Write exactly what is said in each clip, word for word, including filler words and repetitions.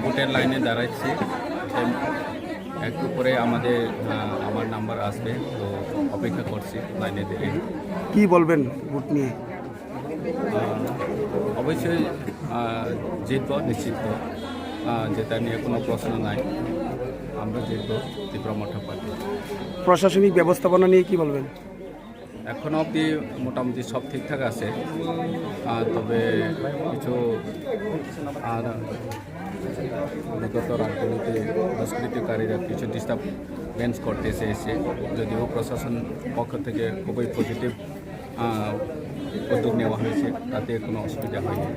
ভোটের লাইনে দাঁড়াচ্ছি। এম, একটু পরে আমাদের, আহ, আমার নাম্বার আসবে, তো অপেক্ষা করছি লাইনে দেখে। কি বলবেন ভোট নিয়ে? আহ, অবশ্যই, আহ, জিতবো নিশ্চিত। আহ, যেটা নিয়ে কোনো প্রশ্ন নাই, আমরা জিতবো ত্রিপুরা মোর্চা পার্টি। প্রশাসনিক ব্যবস্থাপনা নিয়ে কি বলবেন? এখনো অবধি মোটামুটি সব ঠিকঠাক আছে। আহ, তবে কিছু আর বিগত রাজনীতি দুষ্কৃতিকারীরা কিছু ডিস্টারবেন্স করতেছে এসে, যদিও প্রশাসন পক্ষ থেকে খুবই পজিটিভ, আহ, উদ্যোগ নেওয়া হয়েছে, তাতে কোনো অসুবিধা হয়নি।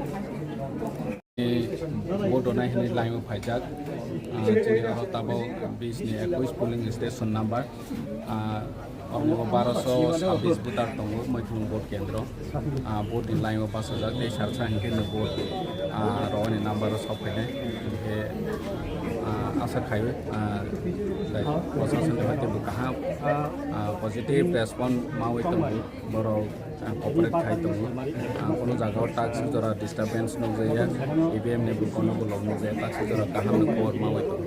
Vote rwnai hwnwi line o phaijak. Ah, chini oro tabok bis ni ekwis polling station number. Ah, oro baro so sabis voter tongo, Moithung vote kendro. Ah, vote ni line o bachajak tei sarsa hinkhe no vote, ah, rwnai number o sok phainai. Hinkhe, ah, asa khai, ah, tei proshasoni bai teibo kaham, ah, positive response mawi tongo. Borok, ah, cooperate khai tongo. Ah, kono jaga o taksi jora disturbance nukjaya, E V M ni bo kono bo log nukjaya, taksi jora kaham no kobor mawi tongo.